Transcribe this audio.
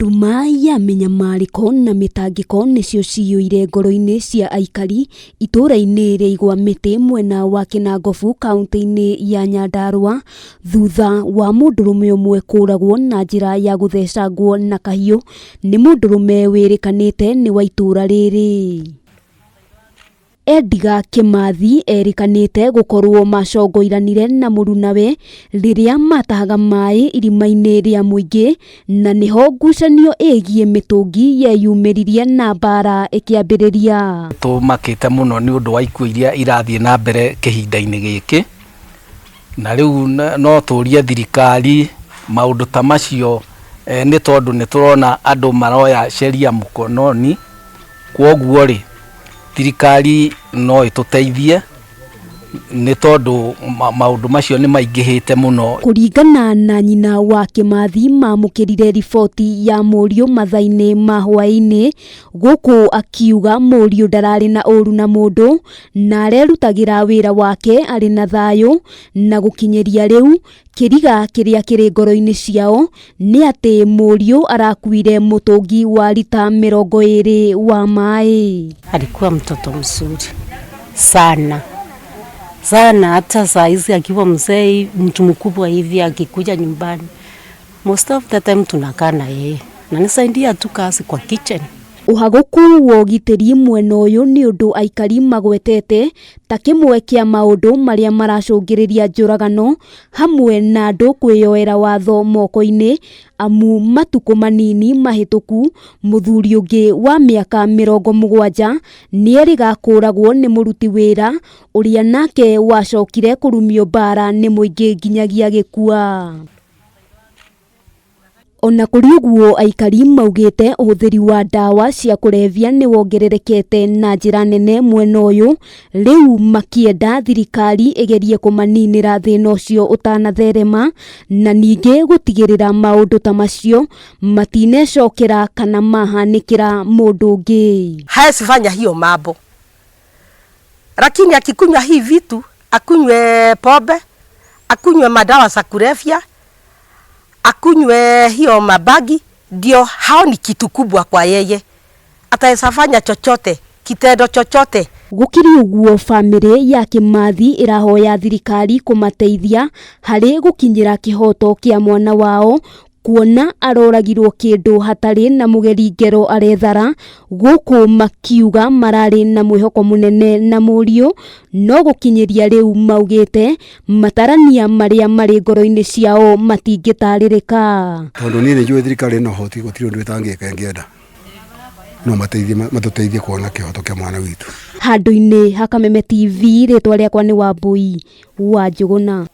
Nduma ya mĩnyamarĩko na mĩtangĩko nĩcio ciyũire ngoro-inĩ cia aikari itũũra-inĩ rĩa Igwamĩtĩ mwena wa Kĩnangobu kauntĩ-inĩ ya Nyandarũa thutha wa mũndũrũme ũmwe kũragwo na njĩra ya gũthecangwo na kahiũ nĩ mũndũrũme wĩrĩkanĩte nĩ wa itũũra rĩrĩ. Edgar Kĩmathi erĩkanĩte gũkorwo macongoiranire na mũrunawe rĩrĩa matahaga maĩ irima-inĩ rĩa mũingĩ na nĩho ngucanio ĩgiĩ mĩtũngi yeyumĩririe na mbara ĩkĩambĩrĩria. Tũmakĩte mũno nĩ ũndũ wa ikuũ iria irathiĩ na mbere kĩhinda-inĩ gĩkĩ, na rĩu no tũrie thirikari maũndũ ta macio nĩ tondũ nĩ tũrona andũ maroya sheria mkononi, kwoguo rĩ, thirikari no ĩtũteithie nĩ tondũ maũndũ macio nĩ maingĩhĩte mũno. Kũringana na nyina wa Kĩmathi mamũkĩrire riboti ya mũriũ mathaa-inĩ ma hwaĩ-inĩ gũkũ akiuga mũriũ ndararĩ na ũru na mũndũ na arerutagĩra wĩra wake arĩ na thayũ na gũkinyĩria rĩu kĩriga kĩrĩa kĩrĩ ngoro-inĩ ciao nĩ atĩ mũriũ arakuire mũtũngi wa rita 20 wa maĩ. Alikuwa mtoto mzuri sana sana, hata saa hizi akiwa mzee, mtu mkubwa hivi, akikuja nyumbani, most of the time tunakaa na yeye, nanisaidia tu kazi kwa kitchen. Ũhagũku wa ũgitĩri mwena ũyũ nĩ ũndũ aikari magwetete ta kĩmwe kĩa maũndũ marĩa maracũngĩrĩria njũragano hamwe na andũ kwĩyoera watho moko-inĩ amu matukũ manini mahĩtũku mũthuri ũngĩ wa mĩaka 70 nĩerĩga kũragwo nĩ mũruti wĩra ũrĩa nake wacokire kũrumio mbara nĩ mũingĩ nginyagia agĩkua. Ona kũrĩ ũguo aikari maugĩte ũhũthĩri wa ndawa cia kũrebia nĩ wongererekete na njĩra nene mwena ũyũ rĩu makĩenda thirikari ĩgerie kũmaninĩra thĩna ũcio ũtanatherema na ningĩ gũtigĩrĩra maũndũ ta macio matinecokera kana mahanĩkĩra mũndũ ũngĩ. Hawezi fanya hiyo mambo, lakini akikunywa hii vitu, akunywe pombe, akunywe madawa za kulevya, akunywe hiyo mabangi, ndio haoni kitu kubwa kwa yeye, ataweza fanya chochote, kitendo chochote. Gũkĩrĩ ũguo bamĩrĩ ya Kĩmathi ĩrahoya thirikari kũmateithia harĩ gũkinyĩra kĩhoto kĩa mwana wao kuona aroragirwo kĩndũ hatarĩ na mũgeri ngero arethara gũkũ makiuga mararĩ na mwĩhoko mũnene na mũriũ no gũkinyĩria rĩu maugĩte matarania marĩa marĩ ngoro-inĩ ciao matingĩtarĩrĩka. Tondũ niĩ nĩ njũĩ thirikari ĩna ũhoti gũtirĩ ũndũ ĩtangĩka ĩngĩenda no mateithie matũteithie kuona kĩhoto kĩa mwana witũ. Handũ-inĩ ha Kameme TV rĩtwa rĩakwa nĩ Wambui wa Njũgũna.